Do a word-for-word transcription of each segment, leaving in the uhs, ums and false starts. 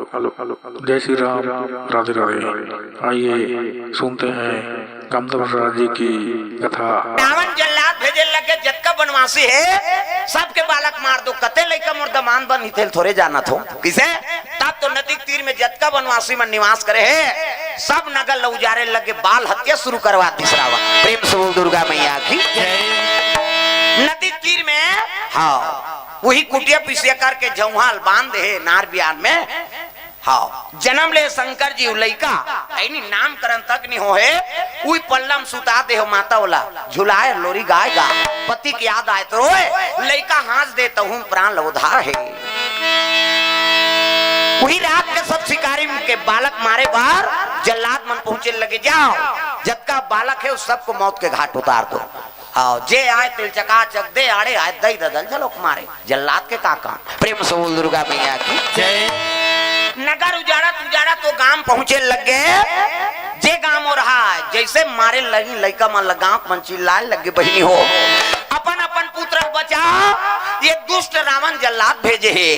Hello, hello, hello. जय श्री राम, राधे राधे। आइए सुनते हैं कामदेव राजा जी की कथा। रावण जल्लाद भेजे लगे, जतका बनवासी हे सबके बालक मार दो। कते लइका मोर दमान बन हितेल थोरे जानत हो। किसे? तब तो नदी के तीर में जतका बनवासी मन निवास करे हे, सब नगर ल उजारे लगे, बाल हत्या शुरू करवा दिस रावण। प्रेम से बोल दुर्गा मैया की। नदी के तीर में, हाँ, वही कुटिया पिसिया करके झौहाल बांध हे नार बियान में। हाँ, जन्म ले शंकर जी उ लइका, ऐनी नामकरण तक नहीं होहे, उई पल्लम सुता दे हो माता ओला, झुलाए लोरी गाय गा, पति के याद आए तो रोए, लइका हाँस दे तहूँ प्राण ल उधार हे। वही रात के सब शिकारी के बालक मारे बार जल्लाद मन पहुंचे लगे, जाओ, जतका बालक हे उस सबको मौत के घाट उतार दो। आओ, जे आए तिल चकाचक दे, आड़े आए दई ददल झलोक मारे। जल्लाद के का काम? प्रेम से बोल दुर्गा मैया की। जय। नगर उजाड़त उजाड़त वो गांव पहुंचे लगे, जे गांव वो रहा, जैसे मारे लगी लइका मन ल गांव मन चिल्लाए लगे, बहिनी हो, अपन अपन पुत्र बचा, ये दुष्ट रावण जल्लाद भेजे हे,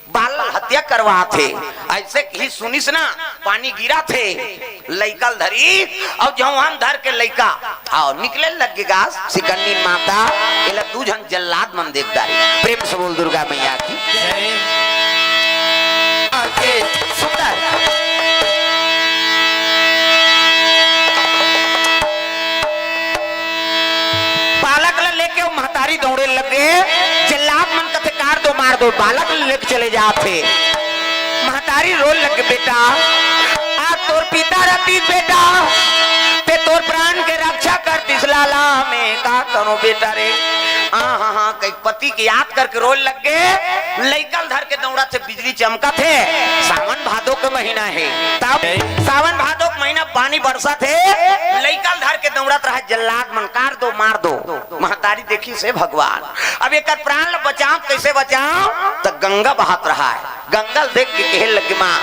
बाल हत्या करवात हे। ऐसे ही सुनिस ना, पानी गिरा थे, लइका ल धरी, अउ जौहान धर के लइका, आओ, निकले लग गे गास, सिकंदीन माता, एला दू झन जल्लाद मन देख डारे। प्रेम से बोल दुर्गा मैया की। जय। सुंदर। बालक ला लेके वो महतारी दौड़े लगे, जल्लाद मन कथे, "कार दो, मार दो।" बालक ला लेके चले जात हे। महतारी रोए लगे, "बेटा, आज तोर पिता रहतीस बेटा, ते तोर प्राण के रक्षा करतीस लाला, मैं का करूं बेटा रे।" हाँ, हाँ, हाँ, कई पति के याद करके रोए लगे, लइका ल धर के दौड़त हे, बिजली चमकत हे, सावन भादो के महीना हे, तब सावन भादो के महीना पानी बरसत हे, लइका ल धर के दौड़त रहा, जल्लाद मन, "कार दो, मार दो।" महतारी देखिस हे भगवान, अब एकर प्राण ल बचाओ, कैसे बचाओ? त गंगा बहत रहा हे, गंगा ल देख के कहे लगे, "माँ,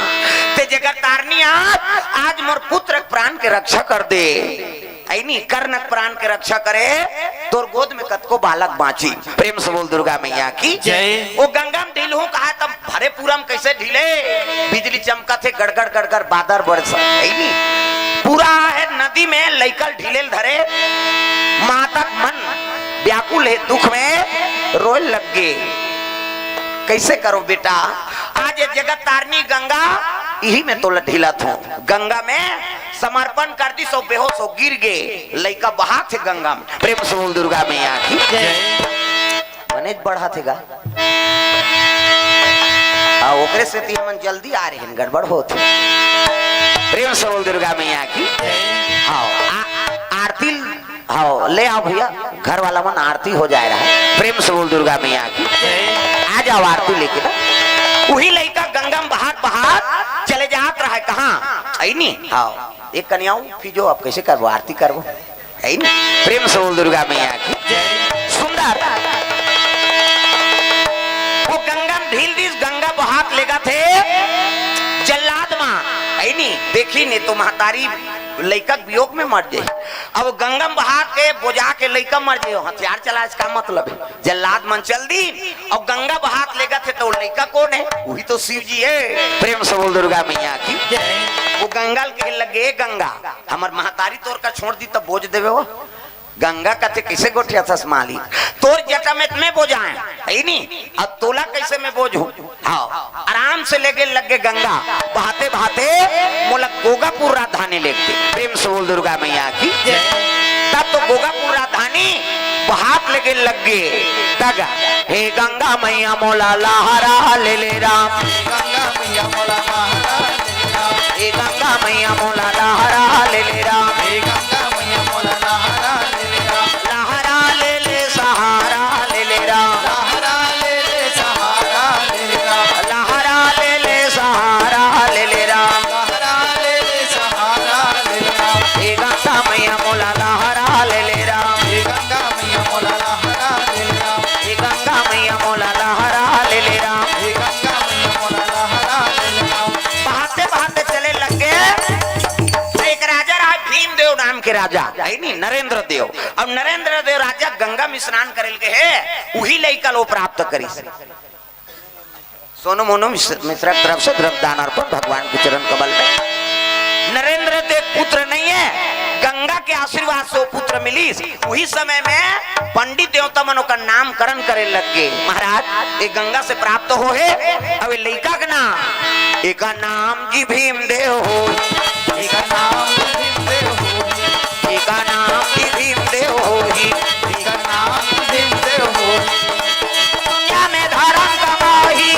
ते जगत तारनी आज, आज मोर पुत्र के प्राण के रक्षा कर दे।" ऐनी कर्ण के प्राण के रक्षा करे, तोर गोद में कतको बालक बांची। प्रेम से बोल दुर्गा मैया की। जय। वो गंगा में ढील हूँ कहा तब भरे पूरा में कैसे ढीले, बिजली चमकत हे, गड़गड़ गड़गड़ बादर बरस, ऐनी पूरा हे नदी में लइका ल ढीले ल धरे, माता के मन व्याकुल हे, दुख में रोए लग गे। कैसे करो बेटा, आज ये जगत तारनी गंगा, इही में तोला ढीलत हूँ। गंगा में समर्पण कर दिस, सब बेहोश हो गिर गे, लइका बहात हे गंगा में। प्रेम से बोल दुर्गा मैया की। जय। बनेच बढ़त हे गा। आ, ओकरे सेती हमन जल्दी आ रहे हैं, गड़बड़ होत हे। प्रेम से बोल दुर्गा मैया की। हाँ, आ-, आरती, हाँ, ले आओ भैया, घर वाला मन आरती हो जाए रहा। प्रेम से बोल दुर्गा मैया की। आ जाओ आरती लेके ना। वही लइका गंगा में बहात बहात चले जात रहा है, कहाँ? ऐनी? हाँ, एक कन्याओं फिर जो आप कैसे करबो, आरती करबो, है नी? प्रेम से बोल दुर्गा मैया की। सुंदर। वो गंगा में ढील दिस, गंगा बहात लेगथे जल्लाद माँ, है नी? देखी ने तो महतारी लइका के वियोग में मर जाए। अब गंगा में बहा के बोझा के लइका मर जाए, हथियार चलाए से का मतलब है? जल्लाद मन चल दी, अब गंगा बहात लेगथे तो लइका कौन है? वही तो शिव जी है। प्रेम से बोल दुर्गा मैया की। वो गंगा के लगे, गंगा, हमर महतारी तोर का छोड़ दी तब बोझ देवे हो। गंगा कथे, "कैसे गोठियाथस मालिक? तोर जटा में मैं बोझाए, है नी? अब तोला कैसे मैं बोझ हूँ?" हाँ, आराम से लेगे लगे गंगा, बहाते बहाते मोला गोगापुर राजधानी लेगते। प्रेम से बोल दुर्गा मैया की। तब तो गोगापुर राजधानी बहात लेगे लगे। तग, "हे गंगा मैया मोला लहरा ले ले राम।" गंगा मैया मोला लहरा ले ले राम। हे गंगा मैया मोला लहरा ले ले राम। हे गंगा मैया मोला लहरा ले ले राम। लहरा ले ले सहारा ले ले राम। लहरा ले ले सहारा ले ले राम। लहरा ले ले सहारा ले ले राम। लहरा ले ले सहारा ले ले राम। हे गंगा मैया मोला लहरा ले ले राम। हे गंगा मैया मोला लहरा ले ले राम। हे गंगा मैया मोला लहरा ले ले राम। हे गंगा मैया मोला लहरा ले ले राम। बहाते बहाते चले लग गे। एक राजा रहा भीमदेव नाम के राजा, है नी, नरेंद्र देव। अब नरेंद्र देव राजा गंगा में स्नान करे ल गे हे, वही लइका ल वो प्राप्त करिस। सोनू मोनू मिश्र-, मिश्रा के तरफ से द्रव्य दान अर्पण भगवान के चरण कमल में। नरेंद्र देव पुत्र नहीं है, गंगा के आशीर्वाद से वो पुत्र मिलिस। उही समय में पंडित देवता मन ओकर नामकरण करे लग गे, महाराज, ये गंगा से प्राप्त हो हे, अब ये लइका के नाम, एका नाम जी भीमदेव हो, एका नाम जी भीमदेव हो, एका नाम जी भीमदेव हो ही, एका नाम जी भीमदेव हो। दुनिया में धर्म कमाही,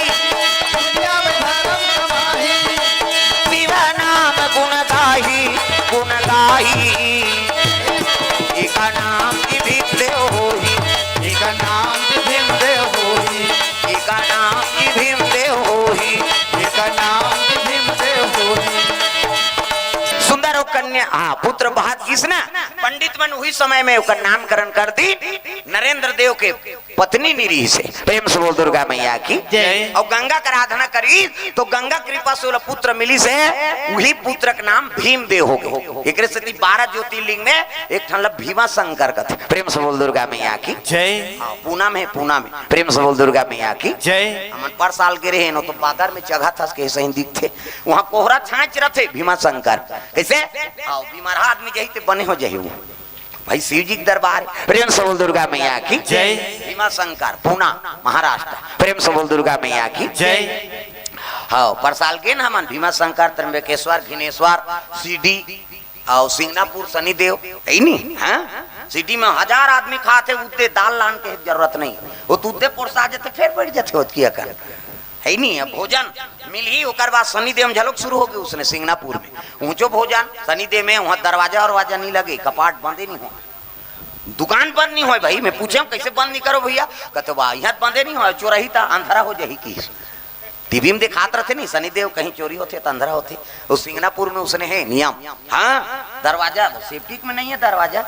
दुनिया में धर्म कमाही, शिव नाम गुण गाही, गुण गाही। एका नाम जी भीमदेव होही, एका नाम जी भीमदेव होही, एका नाम जी भीमदेव होही, एका नाम जी भीमदेव होही। सुंदर हो कन्या, हाँ, पुत्र बहुत किस ना, पंडित मन उही समय में ओकर नामकरण कर दी, नरेंद्र देव के पत्नी नी रहिस हे। प्रेम से बोल दुर्गा मैया की जय। अउ गंगा के आराधना करिस तो गंगा कृपा से ओला पुत्र मिलिस हे, उही पुत्र के नाम भीमदेव हो गे। एकरे सेती बारह ज्योतिर्लिंग में एक ठन ला भीमा शंकर कथे। प्रेम से बोल दुर्गा मैया की जय। हाँ, पूना में, पूना में। प्रेम से बोल दुर्गा मैया की जय। हमन पर साल गे रहेन, तो बादर में चघाथस के सही दिखथे, उहाँ कोहरा छाँच रथे भीमा शंकर। कइसे? हाँ, बीमार आदमी जही ते बने हो जही वो। भाई शिव जी के दरबार, प्रेम से बोल दुर्गा मैया की जय। भीमा शंकर, पूना, महाराष्ट्र, प्रेम से बोल दुर्गा मैया की जय। हाँ, पर साल गेन हमन भीमा शंकर, त्र्यंबकेश्वर, घिनेश्वर, शिरडी अउ सिंगनापुर शनिदेव, हे नी? हाँ, शिरडी में हजार आदमी खाथे, उद्दे दाल लान के जरूरत नहीं, वो तो उद्दे पोरसा जथे, फेर बैठ जथे ओतकी अकन। हे नी, अब भोजन मिलही, ओकर बाद शनिदेव में झलक शुरू हो गे उसने सिंगनापुर में। ऊंचो भोजन शनिदेव में, वहाँ दरवाजा वरवाजा नहीं लगे, कपाट बंदे नहीं हो, दुकान बंद नहीं होय भाई। मैं पूछे, "कैसे बंद नहीं करो भैया?" कहते, "वाह, यहाँ बंदे नहीं होय, चोरही ता अंधरा हो जाही की।" टीवी में दिखात रहते नहीं, शनिदेव कहीं चोरी होते तो अंधरा होते। वो सिंगनापुर में उसने है नियम। हाँ, दरवाजा, सेप्टिक में नहीं है दरवाजा।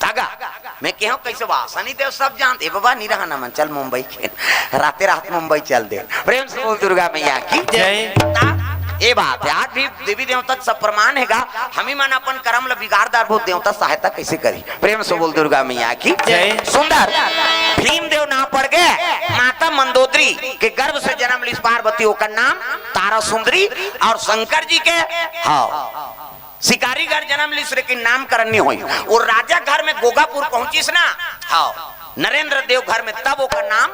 तागा, मैं कहूँ कैसे बा, शनिदेव सब जानते, "ए बाबा, नहीं रहा ना मन, चल मुंबई के।" राते रात मुंबई चल दे। प्रेम से बोल दुर्गा मैया की जय। ता-, ये बात है, आज भी देवी देवता के सब प्रमाण हैगा। हम ही मन अपन कर्म ल बिगाड़ डारबो, देवता सहायता कैसे करी? प्रेम से बोल दुर्गा मैया की जय। सुंदर भीमदेव नाम पड़ गए, माता मंदोदरी के गर्भ से जन्म लिस पार्वती, ओकर नाम तारा सुंदरी, और शंकर जी के, हाँ, शिकारीगढ़ जन्म लिस, लेकिन नामकरण नहीं होई। वो राजा घर में गोगापुर पहुंचिस ना, हाँ, नरेंद्र देव घर में, तब ओकर नाम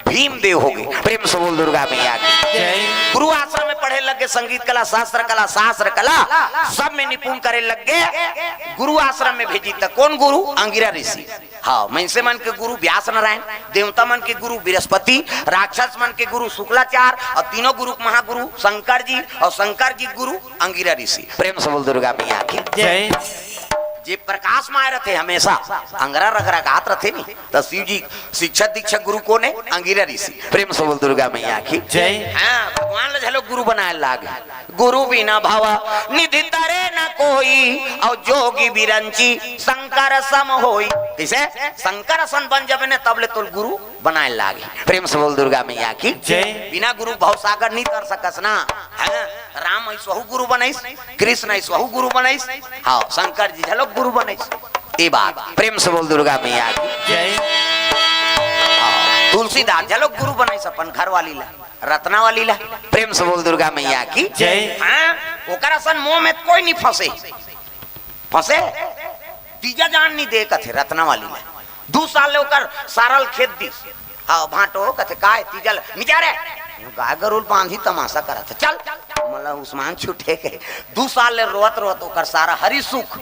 भीमदेव हो गे। प्रेम से बोल दुर्गा मैया की जय। गुरु आश्रम में पढ़े लग गे, संगीत कला, शास्त्र कला, शास्त्र कला, सब में निपुण करे लग गे। गुरु आश्रम में भेजी त कौन गुरु? अंगिरा ऋषि। हाँ, मइनसे मन के गुरु व्यास नारायण, देवता मन के गुरु बृहस्पति, राक्षस मन के गुरु शुक्लाचार्य, और तीनों गुरु के महागुरु शंकर जी, और शंकर जी गुरु अंगिरा ऋषि। प्रेम से बोल दुर्गा मैया की जय। जे प्रकाश माय रथे हमेशा, अंगरा रगरा गात रथे नी, त शिव जी शिक्षा दीक्षा गुरु कोन है? अंगिरा ऋषि। प्रेम से बोल दुर्गा मैया की जय। हाँ, भगवान ला झलो गुरु बनाए लाग। गुरु बिना भव निधि तरे न कोई, और जोगी बिरंची शंकर सम होई। कैसे? शंकर असन बन जबे ने, तब ले तोल गुरु बनाए लाग। प्रेम से बोल दुर्गा मैया की जय। बिना गुरु भव सागर नहीं तर सकस ना। हाँ, राम ऐसहु गुरु बनैस, कृष्ण ऐसहु गुरु बनैस, हाँ, शंकर जी झलो गुरु बनैस। ये बात प्रेम से बोल दुर्गा मैया की जय। हाँ, तुलसीदास झलो गुरु बनैस अपन घरवाली ला, रत्नावली ला। प्रेम से बोल दुर्गा मैया की जय। हाँ, ओकर असन मोह में कोई नहीं फंसे, फंसे। तीजा जान नहीं दे कथे रत्नावली ला। दू साल ले ओकर सारा ल खेद दिस। हाँ, भांटो कथे, "काय तीजा ल निजा रे?" गाय गरुल बांधी तमाशा करत हे। चल, मतलब उस्मान छूटे के। दू साल ले रोत रोत ओकर सारा हरि सुख,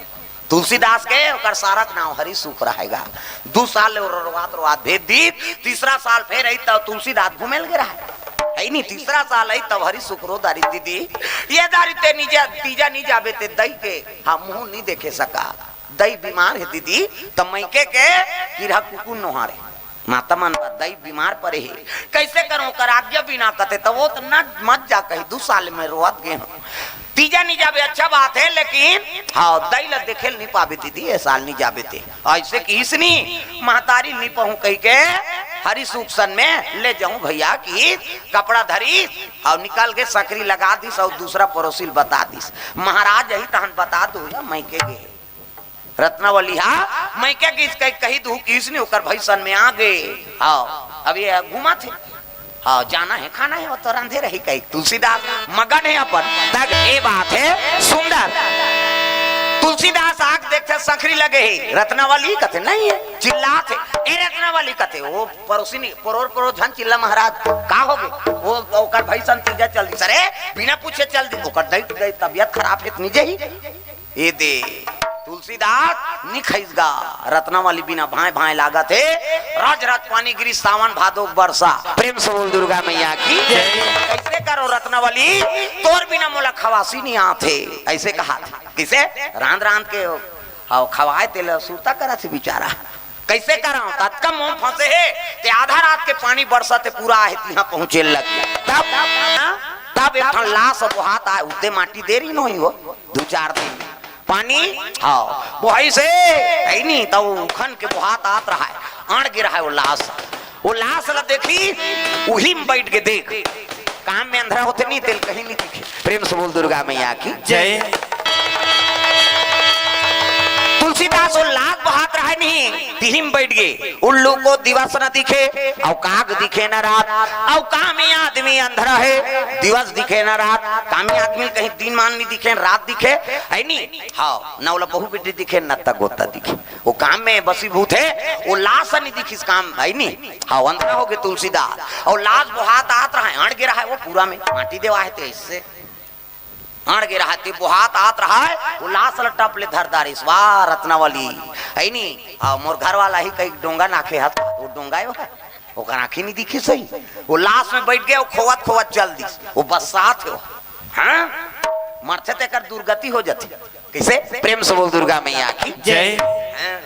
तुलसीदास के ओकर सारा के नाम हरि सुख रहेगा। दू साल ले रोवात रोवात भेज दी। तीसरा साल फेर आई तब तुलसीदास घूमे लगे रहा है नहीं। तीसरा साल आई तब हरि सुख रो दारी दीदी, ये दारी ते निजा, तीजा नहीं जाबे ते दई के, हाँ, मुंह नहीं देखे सका। दई बीमार हे दीदी, त मइके के किरहा कुकुर नोहारे। माता मन बर दई बीमार परे हे, कैसे करूं? ओकर आज्ञा बिना कथे, त वो त न मत जा कही, दू साल में रोवत गे हूं। तीजा नहीं जाबे, अच्छा बात है, लेकिन हाँ, दई ला देखे ल नहीं पाबे दीदी, ये साल नहीं जाबे ते। ऐसे किहिस नहीं, महतारी नहीं पहूं कही के हरि सुख सन में ले जाऊं भैया की कपड़ा धरी और निकल के सकरी लगा दिस और दूसरा पड़ोसी ल बता दिस, "महाराज यही तहन बता दो या मइके गे।" रत्नावली हा, मइके गिस कही, कही दू किस ने ओकर भई सन में आ गे। हाँ, अब ये घूमत हे। हाँ, जाना है, खाना है, वो तो रांधे रही कही। तुलसीदास मगन है अपन, तक ए बात है सुंदर। तुलसीदास आग देखते संखरी लगे है, रत्नावली कथे नहीं है, चिल्लात है, "ए रत्नावली," कथे, वो पड़ोसी नहीं, परोर परोर झन चिल्ला महाराज, का हो गए? वो ओकर भाई सन तीजा चल दी, सरे बिना पूछे चल दी, ओकर दई दई तबियत खराब है, निजे ही ए दे। तुलसीदास निखैस गा, रत्नावली बिना भांय भांय लागत हे। रज रज पानी गिरी सावन भादो के बरसा। प्रेम से बोल दुर्गा मैया की जय। कैसे करो रत्नावली, तोर बिना मोला खवासी नहीं आत हे। ऐसे कहा था। किसे? रांध रांध के, हाँ, खवाए तेल सुरता करा से बेचारा। कैसे करा? ततका मोम फंसे हे, ते आधा रात के पानी बरसा ते पूरा आहे, तिहां पहुंचे लग। तब, तब एक ठन लाश बोहात आए, उद्दे माटी देरी नहीं हो। दू चार दिन पानी, हाँ, बोहाई से, है नी, तब उखन के बोहात आत रहा है, अड़ गे रहा है वो लाश। वो लाश ला देखी, उही में बैठ के देख। काम में अंधरा होते नहीं, तेल कहीं नहीं दिखे। प्रेम से बोल दुर्गा मैया की जय। तुलसीदास वो लाश बोहात रहा है नहीं, तिही में बैठ गए। उल्लू को दिवस न दिखे, और काग दिखे न रात, और कामी आदमी अंधरा है, दिवस दिखे न रात। कामी आदमी कहीं दिन मान नहीं दिखे, रात दिखे, है नी? हाँ, न ओला बहू बेटी दिखे, न त गोता दिखे। वो काम में बसीभूत है, वो लाश नहीं दिखिस काम, है नी? हाँ, अंधरा हो गए तुलसीदास। और लाश बोहात आत रहा है, अड़ गे रहा है वो पूरा में, माटी देवा है तेज से। अड़ गे रहा है, ते बोहात आत रहा है, वो लाश ल टप ले धर दारिस, वाह रत्नावली, है नी? हाँ, मोर घर वाला ही कहीं डोंगा नाखे हाथ, वो डोंगा है वो। ओकर आँखी नहीं दिखी सही। वो लाश में बैठ गए, वो खोवत खोवत चल दिस। वो बस्सात हो। हाँ? मरथे तेकर दुर्गति हो जाथे। कैसे? प्रेम से बोल दुर्गा मैया की जय। हाँ?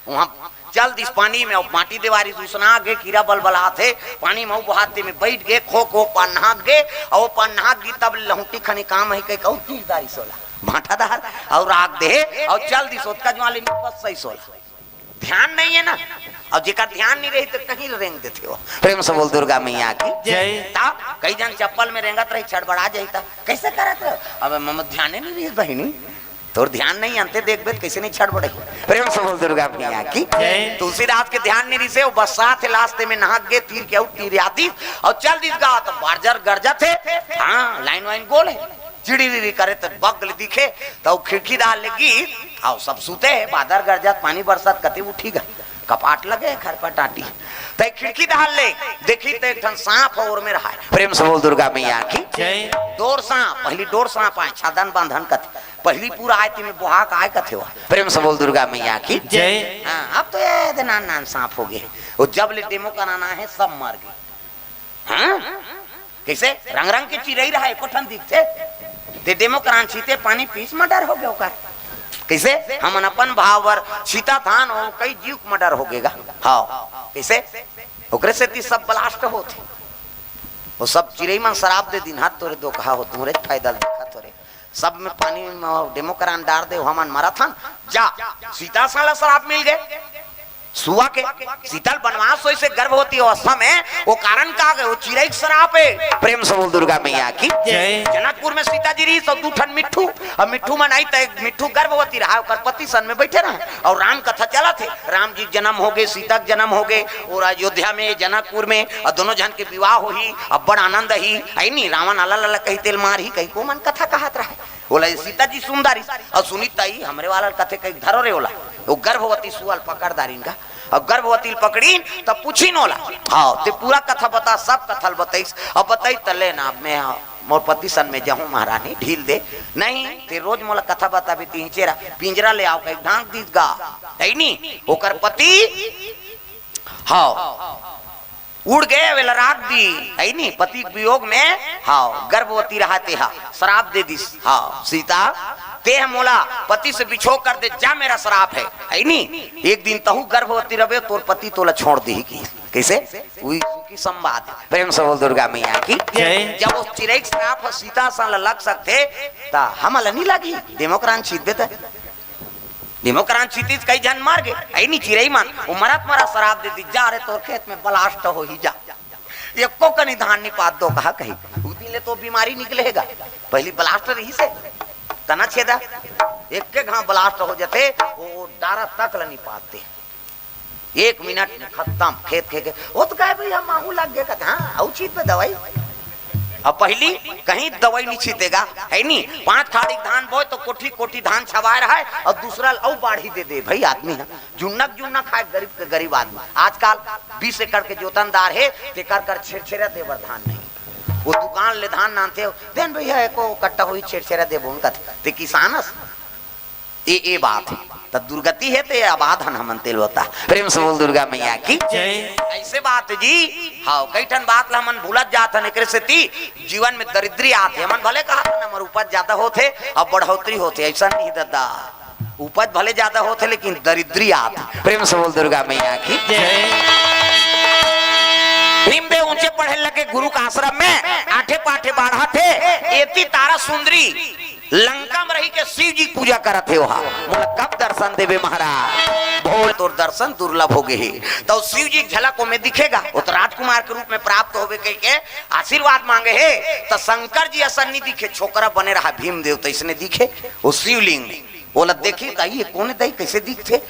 वहाँ चल दिस पानी में, वो माटी देवारी उसना गे, कीरा बलबलात हे, पानी में वो बहाते में बैठ गए, खो खो पन्हाक गए, और वो पन्हाक गई तब लहुटी खनी काम है कहीं कहूँ तीर दारी सोला। भाटा दार, और आग दे, और चल दिस ओतका ज्वाले निपस सही सोला। ध्यान नहीं है ना। और जेकर ध्यान नहीं रही तो कहीं रेंग देते हो। प्रेम से बोल दुर्गा मैया की जय। ता कई जन चप्पल में रेंगत रही, छड़बड़ा जाई ता कैसे करत रहो? अब मम ध्यान नहीं रही बहिनी, तोर ध्यान नहीं अंते देखबे त कैसे नहीं छड़बड़े। प्रेम से बोल दुर्गा मैया की जय। तुलसीदास के ध्यान नहीं रही से वो बस्सात हे, लास्ते में नहाक गे, तीर के आउट तीर आती और चल दिस गा तो बारजर गरजत हे। हाँ, लाइन वाइन गोल है। चिड़ी री करे त बगल दिखे, त खिड़की डाल ले गीत, अउ सब सुते हे, बादर गरजत, पानी बरसत, कते उठी गा, कपाट लगे हे, खरपा टाटी। त खिड़की डाल ले, देखी त एक ठन सांप ह ओर में रहा हे। प्रेम से बोल दुर्गा मैया की जय। डोर सांप, पहली डोर सांप आए, छादन बांधन कथे, पहली पूरा आए, तिमे बोहाक आए कथे हो। प्रेम से बोल दुर्गा मैया की जय। हाँ, अब तो ये दे नान नान सांप हो गए, वो जब ले डेमो कराना हे, सब मर गए। हाँ? कैसे? रंग रंग के चिरई रहा, एको ठन दिखथे। ते डेमो करान छीते पानी पीस म डर हो गए ओकर। कैसे? हमन अपन भाव बर छीता धान हो, कई जीव म डर हो गेगा। हाँ। कैसे? ओकरे सेती सब ब्लास्ट होथे। वो सब चिरई मन शराब दे दिन हाथ तोरे दो कहा हो, तुम्हरे फायदा दिखा तोरे। सब में पानी में डेमो करान डार दे, हमन मरत हन। जा, सीता साला शराब मिल गए। सुआ के शीतल बनवास होइस हे गर्भवती अवस्था में, वो कारण का गए, वो चिरई के श्राप हे। प्रेम से बोल दुर्गा मैया की जय। जनकपुर में सीता जी रही, सब दू ठन मिट्ठू, अब मिट्ठू मन आई त एक मिट्ठू गर्भवती रहा, ओकर पति सन में बैठे रहे, और राम कथा चलत हे, राम जी के जन्म हो गए, सीता के जन्म हो गए, और अयोध्या में, जनकपुर में, और दोनों झन के विवाह होही, अब्बड़ आनंद ही, आई नी, रावण अला लला कही तेल मारही, कही को मन कथा कहत रहे। बोला, "ये सीता जी सुंदरी।" और सुनीता ही, "हमरे वाला कथे कहीं धरो रे," बोला। वो गर्भवती सुअल पकड़ दारिन का। अब गर्भवती ल पकड़ीन, तब पूछीन ओला, "हाँ, ते पूरा कथा बता।" सब कथा ल बताइस। अब बताई, "त ले ना, अब मैं, हाँ, मोर पति सन में जाहूँ, महारानी, ढील दे।" "नहीं, ते रोज मोला कथा बताबे, तीन चेरा पिंजरा ले आओ," कहीं ढांक दीस गा। है नी? ओकर पति हाँ। उड़ गए, वेला राख दी, है नी? पति के वियोग में, हाँ, गर्भवती रहा ते हा, श्राप दे दिस, हाँ, सीता, ते ह मोला पति से बिछोह कर दे, जा, मेरा श्राप है, है नी? एक दिन तहू गर्भवती रहे, तोर पति तोला छोड़ दी की, कैसे? वही की संवाद। प्रेम से बोल दुर्गा मैया की जय। जब वो चिरई के श्राप ह सीता सन ल लग सकथे, त हमला नहीं लगी, डेमो करान छीत देते। डेमो करान छीतिस, कई झन मर गे। ऐ नी चिरई मन, वो मरत मरत श्राप दे दी, "जा रे, तोर खेत में ब्लास्ट होही, जा। एको कनी धान नी पात दो," कहा कही। उ दिन ले तो बीमारी निकलेगा। पहली ब्लास्ट रही से, तना छेदा। एक के घाव ब्लास्ट हो जाते, वो डारा तक ल नी पाते। एक मिनट में खतम। खेत के, के, वो तो कहे, "भैया, माहू लग गया।" कहते, "हाँ, आऊ छीत पे दवाई।" अब पहिली कहीं दवाई नहीं छीतेगा, है नी? पांच खाड़ी धान बोए तो कोठी कोठी धान छवाए रहा है, और दूसरा अउ बाढ़ी दे दे भाई। आदमी है जुन्नक जुन्नक खाए, गरीब के गरीब आदमी। आजकल बीस एकड़ के जोतनदार है, तेकर कर छेरछेरा देवर धान नहीं। वो दुकान ले धान नानते हो, "देन भैया, एको कट्टा होई छेरछेरा देबो," कथे, ते किसान अस। ए, ए बात है। त दुर्गति है ते आबाद हन हमन तेल होता। प्रेम से बोल दुर्गा मैया की। जय। ऐसे बात जी। हाँ, कई ठन बात ला हमन भूलत जात हन, एकरे सेती जीवन में दरिद्री आत है। हमन भले कहत हन हमर उपज ज्यादा होत है, अब बढ़ोतरी होत है, ऐसा नहीं दादा। उपज भले ज्यादा होत है, लेकिन दरिद्री आत है। प्रेम से बोल दुर्गा मैया की। जय। भीमदेव ऊंचे पढ़े लगे गुरु के आश्रम में, आठे पाठे बाढ़त हे, एती तारा सुंदरी लंका में रही के शिव जी के पूजा करत हे। ओहा मोला कब दर्शन देबे महाराज? भोल तोर दर्शन दुर्लभ हो गए हे। तो शिव जी के झलक ओमे दिखेगा, वो तो राजकुमार के रूप में प्राप्त होबे कह के आशीर्वाद मांगे हे। तो शंकर जी असन नहीं दिखे, छोकरा बने रहा भीमदेव, तो इसने दिखे वो शिवलिंग में। बोला, "देखी त ये कौन दई, कैसे दिखथे?"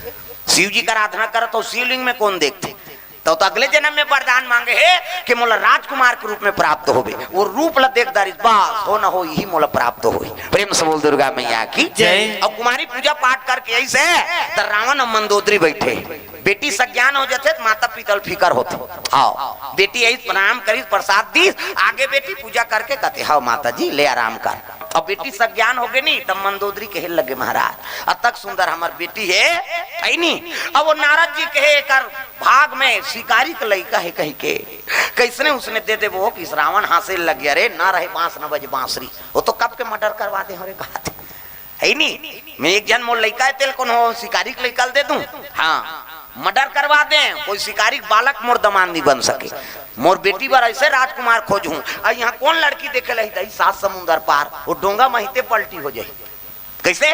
शिव जी का आराधना करत हो, शिवलिंग में कौन देखथे? तो, तो अगले जन्म में वरदान मांगे हे कि मोला राजकुमार के रूप में प्राप्त होबे। वो रूप ला देख दारिस, बस, हो न हो, यही मोला प्राप्त होई। प्रेम से बोल दुर्गा मैया की। जय। और कुमारी पूजा पाठ करके ऐसे त रावण और मंदोदरी बैठे। बेटी सज्ञान हो जाथे त माता पिता ल फिकर होथे। हाँ, बेटी आई प्रणाम करिस, प्रसाद दीस, आगे बेटी पूजा करके कहथे, "हाँ माता जी, ले आराम कर।" अब बेटी सज्ञान हो गए नी, तब मंदोदरी कहे लगे, "महाराज, अतक सुंदर हमर बेटी है, है नी?" अब वो नारद जी कहे, "एकर भाग में शिकारी के लइका है," कही के, "कैसने उसने दे देबो कि रावण हांसे लग गया रे, ना रहे बांस न बजे बांसुरी, वो तो कब के मर्डर करवा दे हो रे," कहा थे, है नी? "मैं एक जन मोर लइका है, तेल कोनो शिकारी के लइका ल दे दूं?" हाँ, मर्डर करवा दे, कोई शिकारी के बालक मोर दमांद नहीं बन सके। मोर बेटी बर ऐसे राजकुमार खोजहूं। आ यहाँ कौन लड़की देखे लही दई, सात समुंदर पार, वो डोंगा महिते पलटी हो जाही। कैसे?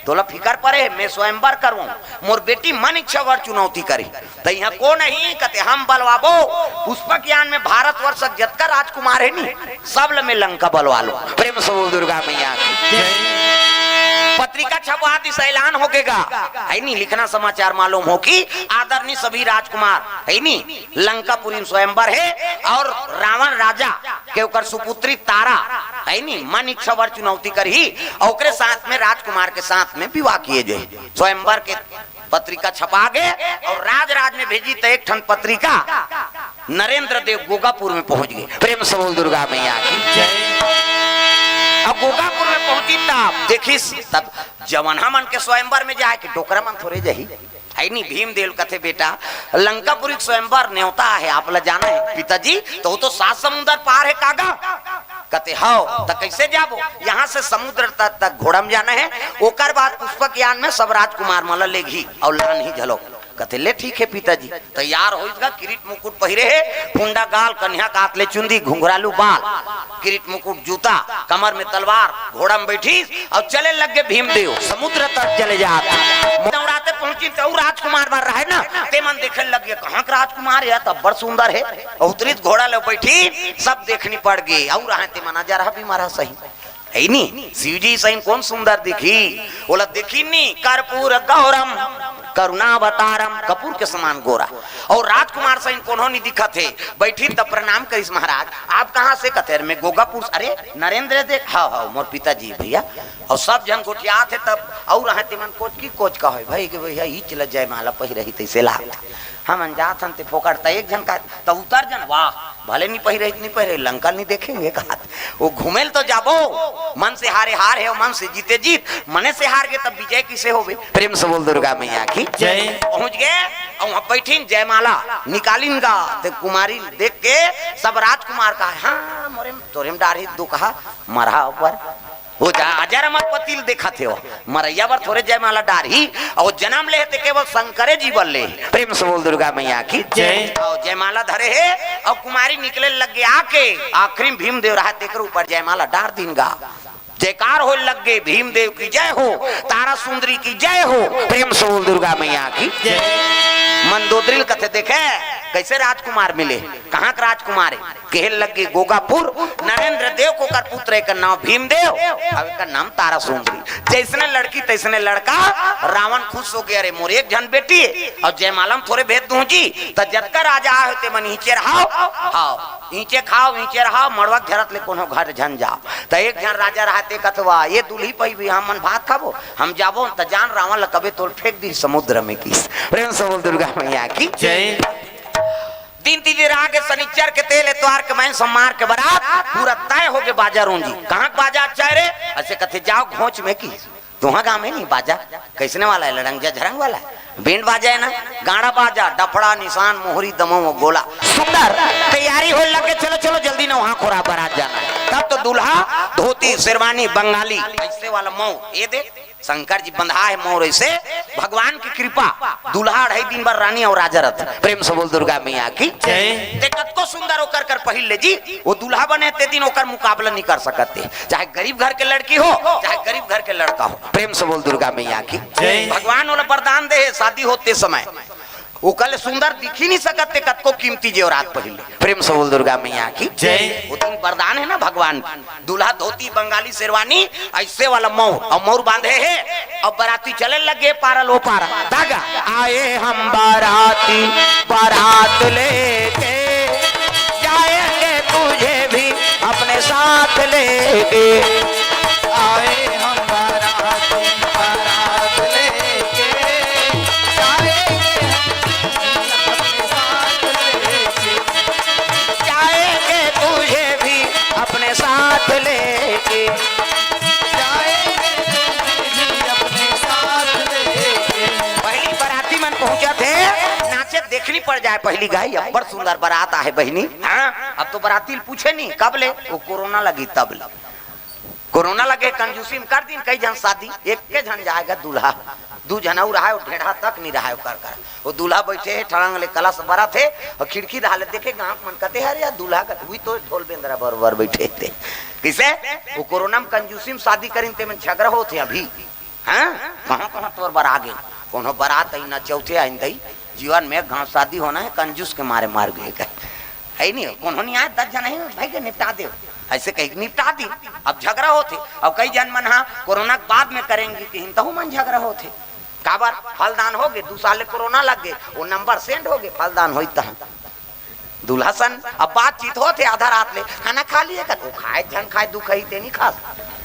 तोला फिकर परे, मैं स्वयंवर करूं, मोर बेटी मन इच्छा वर चुनौती करी। त यहाँ कौन नहीं, कते हम बलवाबो। पुष्पक यान में भारतवर्ष जतका राजकुमार है नी, सब ल मैं लंका बलवा लो। प्रेम से बोल दुर्गा मैया की। जय। पत्रिका छपवा दिस, ऐलान हो गेगा, है नी? लिखना समाचार मालूम हो कि आदरणीय सभी राजकुमार, है नी? लंकापुरी में स्वयंवर है और रावण राजा के ओकर सुपुत्री तारा, है नी? मन इच्छा वर चुनौती करही और ओकरे साथ में राजकुमार के साथ में विवाह किए जाए। स्वयंवर के पत्रिका छपा गे और राज राज में भेजी त एक ठन पत्रिका नरेंद्र देव गोगापुर में पहुंच गए। प्रेम से बोल दुर्गा मैया की। जय। अब गोगापुर में पहुंची तब देखिस, तब जवन हमन के स्वयंवर में जाए के डोकरा मन थोरे जही, है नी? भीमदेव कथे, "बेटा, लंकापुरी के स्वयंवर न्योता है, आप ला जाना है।" "पिताजी, तो वो तो सात समुंदर पार है कागा।" कते, "हव, त कैसे जाबो?" "यहाँ से समुद्र तट तक घोड़ा में जाना है, ओकर बाद पुष्पक यान में सब राजकुमार मन ला लेगही और लानही घलो।" कते, "ले ठीक है पिताजी।" तैयार होइस गा, किरीट मुकुट पहिरे हे, फुंडा गाल, कन्या कात ले चुंदी, घुंघरालू बाल, किरीट मुकुट, जूता, कमर में तलवार, घोड़ा में बैठीस और चले लग गे भीमदेव। समुद्र तट चले जात। दौड़ाते पहुंची त अउ राजकुमार मन रहे ना, ते मन देखे लग गे, "कहाँ के राजकुमार है, त अब्बड़ सुंदर है।" अउ उतरिस घोड़ा ले बैठी, सब देखनी पड़ गे। अउ रहे ते मन, "जरा भी मरा सही।" है नी? शिव जी सही कौन सुंदर दिखी? बोला, "देखी नी, कर्पूर गौरम करुणावतारम।" कपूर के समान गोरा। और राजकुमार सही कोनो नहीं दिखत है। बैठी तब प्रणाम करिस, "महाराज, आप कहाँ से?" कथे, "मैं गोगापुर से।" "अरे, नरेंद्र देख।" "हाँ, हाँ, मोर पिताजी भैया।" और सब जन गोठियात है तब, और रहे ते मन कोच की कोच का है भाई कि भैया, ई चला जयमाला पहिरही तैसे लागत। हमन जात हन ते फोकट, त एक झन का, त उतर जन, "वाह, भले नहीं पहिरे, नहीं पहिरे, लंका नहीं देखेंगे," कहा। वो घूमे ल तो जाबो, मन से हारे हार है, मन से जीते जीत, मने से हार गए तब विजय किसे होवे? प्रेम से बोल दुर्गा मैया की। जय। पहुंच गए और वहां बैठिन, जयमाला निकालिन गा, ते कुमारी देख के सब राजकुमार का, "हाँ, मोरे, तोरे में डार ही दुख हा, मरहा ऊपर।" वो जा, अजर अमर पति ल देखत हे, वो मरैया बर थोरे जयमाला डारही, और जन्म ले हे ते केवल शंकरे जी बर ले। प्रेम से बोल दुर्गा मैया की जय। और जयमाला धरे हे, और कुमारी निकले लग गे आके, आखिरी में भीमदेव रहा, तेकर ऊपर जयमाला डार दीन गा। जयकार होए लग गे, "भीमदेव की जय हो, तारा सुंदरी की जय हो।" प्रेम से बोल दुर्गा मैया की जय। मंदोदरी ल कथे, देखे, कइसे राजकुमार मिले? कहाँ के राजकुमार हे? कहे लगे गोगापुर, नरेंद्र देव के ओकर पुत्र, एकर नाम भीमदेव, अउ एकर नाम तारा सुंदरी। जइसने लड़की तइसने लड़का। रावण खुश होगे, अरे मोर एक झन बेटी हे, अउ जयमाला म थोरे भेज दूहूं जी, त जतका राजा आए हो ते मन इहिंचे रहाव, हाँ, इहिंचे खाव, इहिंचे रहाव, मड़वा के झरत ले कोनो घर झन जाव। त एक झन राजा रहा, ते कथे, "वाह, ये दुलही पइबे, हमन भात खाबो, हम जाबो त जान रावण ल कबे तोल फेंक दिही समुद्र में" किहिस। प्रेम से बोल दुर्गा मैया की जय। दिन तीजे रहा के सनिच्चर के तेल एतवार के मैं सोमवार के बरात पूरा तय होगे बाजा रूंजी। कहाँ के बाजा अच्छा हे रे? अइसे कथे, "जाव घोंच में" किहिस। तुंहर गांव में नहीं बाजा? कइसने वाला हे? लड़ंगिया झरंग वाला हे? बैंड बाजा हे ना, गाड़ा बाजा, डफड़ा, निसान, मोहरी, दमऊ, गोला। सुंदर तैयारी होय लगे, चलो, चलो, जल्दी नहा खोर, बरात जाना हे। तब तो दूल्हा धोती, शेरवानी, बंगाली, अइसे वाला मऊर, ये दे, शंकर जी बंधाय हे मऊर अइसे, भगवान की कृपा, दूल्हा अढ़ाई दिन बर रानी अउ राजा रथ। प्रेम से बोल दुर्गा मैया की जय। ते कतको सुंदर ओकर कर पहिर ले जी, ओ दूल्हा बने ते दिन ओकर मुकाबला नहीं कर सकत हे। चाहे गरीब घर के लड़की हो, चाहे गरीब घर के लड़का हो। प्रेम से बोल दुर्गा मैया की जय। भगवान ओला वरदान दे हे, शादी होते समय ओकर ले सुंदर दिखी नहीं सकत हे, कतको कीमती जेवरात पहिर ले। प्रेम से बोल दुर्गा मैया की जय। ओ दिन वरदान हे ना भगवान, दूल्हा धोती, बंगाली शेरवानी, अइसे वाला मऊर, अउ मऊर बांधे हे, अउ बराती चले लगे पारा ल ओ पारा। धागा। आए हम बाराती, बारात लेके, जाएंगे तुझे भी अपने साथ लेके। आए हम बाराती, बारात लेके, जाएंगे हम तुझे भी अपने साथ लेके। जाएंगे तुझे भी अपने साथ लेके। जाएंगे तुझे भी अपने साथ लेके। पहिली बराती मन पहुंचत हे, नाचत देखनी पड़ जाए, पहिली गाय, अब्बड़ सुंदर बरात आहे बहिनी। हाँ, अब तो बराती ल पूछे नहीं, कब ले? ओ कोरोना लगी तब ले। कोरोना लगे, कंजूसी म कर दिन कई झन शादी, एके झन जाय गा दूल्हा, दू झन अउ रहाय, ओ ढेढ़ा तक नहीं रहाय ओकर कर। ओ दूल्हा बइठे हे, ठड़ंग ले कलस बरत हे, अउ खिड़की डहार ले देखे, गांव के मन कथे, "अरे यार, दूल्हा का उही तो ढोल बेंदरा बरोबर बइठे हे ते।" कइसे? ओ कोरोना म कंजूसी म शादी करिन, ते मन झगरा होत हे अभी। हाँ? कहाँ, कहाँ तोर बर आ गे? कोनो बरात आई ना, चौथे आइन दई। जीवन में एक घांव शादी होना हे, कंजूस के मारे मर गे कहे। हे नहीं, कोनो नहीं आए, दस झन हे, भाई के निपटा दे। अइसे कही निपटा दी। अब झगरा होत हे। अब कई झन मन हा कोरोना के बाद में करेंगे किहिन, तहू मन झगरा होत हे। काबर? फलदान होगे, दू साल ले कोरोना लग गे, ओ नंबर सेंड होगे, फलदान होई तहाँ। दूल्हा सन अब बातचीत होत हे आधा रात ले, "खाना खा लिए का?" ओ खाए झन खाए, दुख ही ते नहीं खास।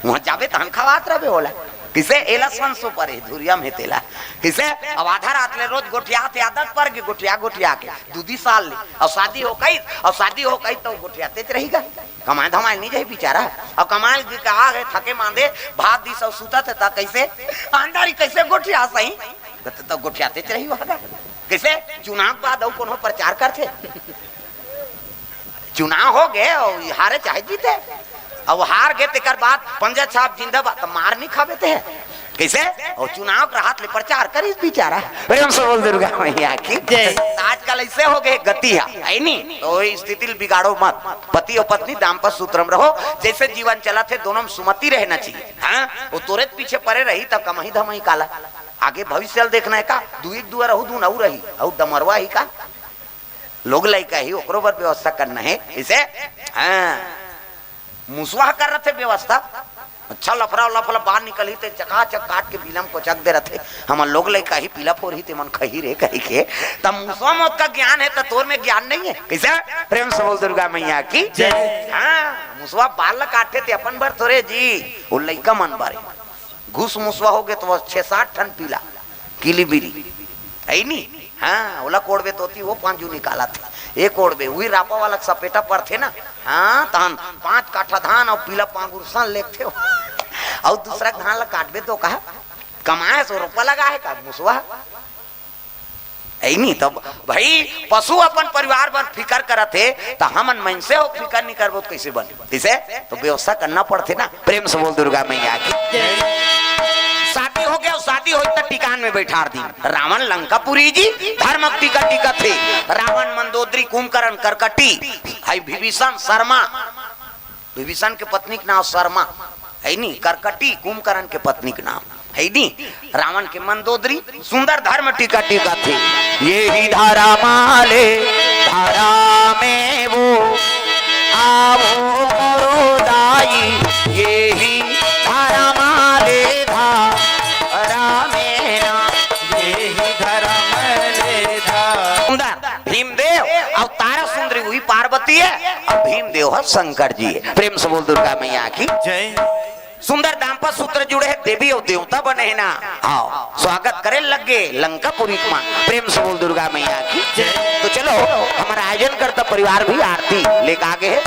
उहाँ जाबे तहन खवात रहबे ओला। कइसे? एला संसो परे, धुरिया में तेला। कइसे? अब आधा रात ले रोज गोठियात हे, आदत पर गे गोठिया गोठिया के, दू दी साल ले। अब शादी हो गई, अब शादी हो गई त गोठियाते रही गा। कमाए धमाए नहीं जाही बिचारा। अब कमाए ल कहा है, थके मांदे, भात दिस अउ सुतत हे, त कइसे? अंदर ही कइसे गोठिया सही? त, त गोठियाते रही होगा। कइसे? चुनाव के बाद अउ कोनो प्रचार करथे? चुनाव हो गे, अउ हारे चाहे जीते, अउ हार गे तेकर बाद पंजा छाप जिंदाबाद, त मार नहीं खाबे ते। कइसे? अउ चुनाव के राहत ले प्रचार करिस बिचारा। प्रेम से बोल दुर्गा मैया की जय। त आजकल अइसे हो गे गति हा, हे नी? त ओ स्थिति ल बिगाड़ो मत। पति अउ पत्नी दाम्पत्य सूत्र म रहो, जइसे जीवन चलत हे, दोनों म सुमति रहना चाहिए। हाँ, ओ तोरे पीछे परे रही, त कमाही धमाही काला? आगे भविष्य ल देखना हे का? दुई के दुआ रहू, दून अउ रही, अउ डमरवा ही का? लोग लइका ही, ओकरो बर व्यवस्था करना हे। कइसे? हाँ, मुसवा कर रथे व्यवस्था। अच्छा लफड़ा लफड़ा बाहर निकलही ते चकाचक काट के पीला म कोचक दे रथे। हमर लोग लइका ही पीला फोरही ते मन खही रे कही के। त मुसवा म ओतका ज्ञान हे त तोर में ज्ञान नहीं हे। कइसे? प्रेम से बोल दुर्गा मैया की जय। हाँ, मुसवा बाल ल काटथे ते अपन बर थोरे जी, ओ लइका मन बर हे। घुस मुसवा हो गे त ओ छह सात ठन पीला किली बिली, हे नी? हाँ, ओला कोड़बे त ओती ओ पांजू निकालत हे। ए कोड़बे, उही रापा वाला के सपेटा परथे ना। हाँ, तहन पांच काठा धान अउ पीला पांगुर सन लेगथे। अउ दूसरा के धान ला काटबे त ओ कहा, कमाए सो रोपा लगा हे का मुसवा? हे नी? तब भाई, पशु अपन परिवार बर फिकर करत हे, त हमन मनसे हो फिकर नहीं करबो त कइसे बने? कइसे? त व्यवस्था करना पड़थे ना। प्रेम से बोल दुर्गा मैया की। शादी हो गे, शादी होई त टिकान में बइठार दिन। रावण लंकापुरी जी, धर्म के टीका टिकत हे। रावण, मंदोदरी, कुंभकर्ण, करकटी, हे विभीषण, शर्मा, विभीषण के पत्नी के नाम शर्मा, हे नी? करकटी, कुंभकर्ण के पत्नी के नाम। हे नी, रावण के मंदोदरी सुंदर धर्म टीका टीका थे। ये ही धर्म ले धर्म में वो आवो मोरो दाई, ये ही धर्म ले धर्म में ना। ये ही धर्म ले धर्म। सुंदर भीमदेव अउ तारा सुंदरी वही पार्वती है अउ भीमदेव ह शंकर जी है। प्रेम से बोल दुर्गा मैया की जय। सुंदर दाम्पत्य सूत्र जुड़े हे, देवी अउ देवता बने हे ना। हाँ, स्वागत करे लग गे लंकापुरी के माँ। प्रेम से बोल दुर्गा मैया की। जय। तो चलो, हमर आयोजन करता परिवार भी आरती लेके आ गे हे।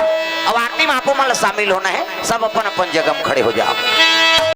अब आरती में आपो मन ला शामिल होना हे, सब अपन अपन जगह में खड़े हो जाओ।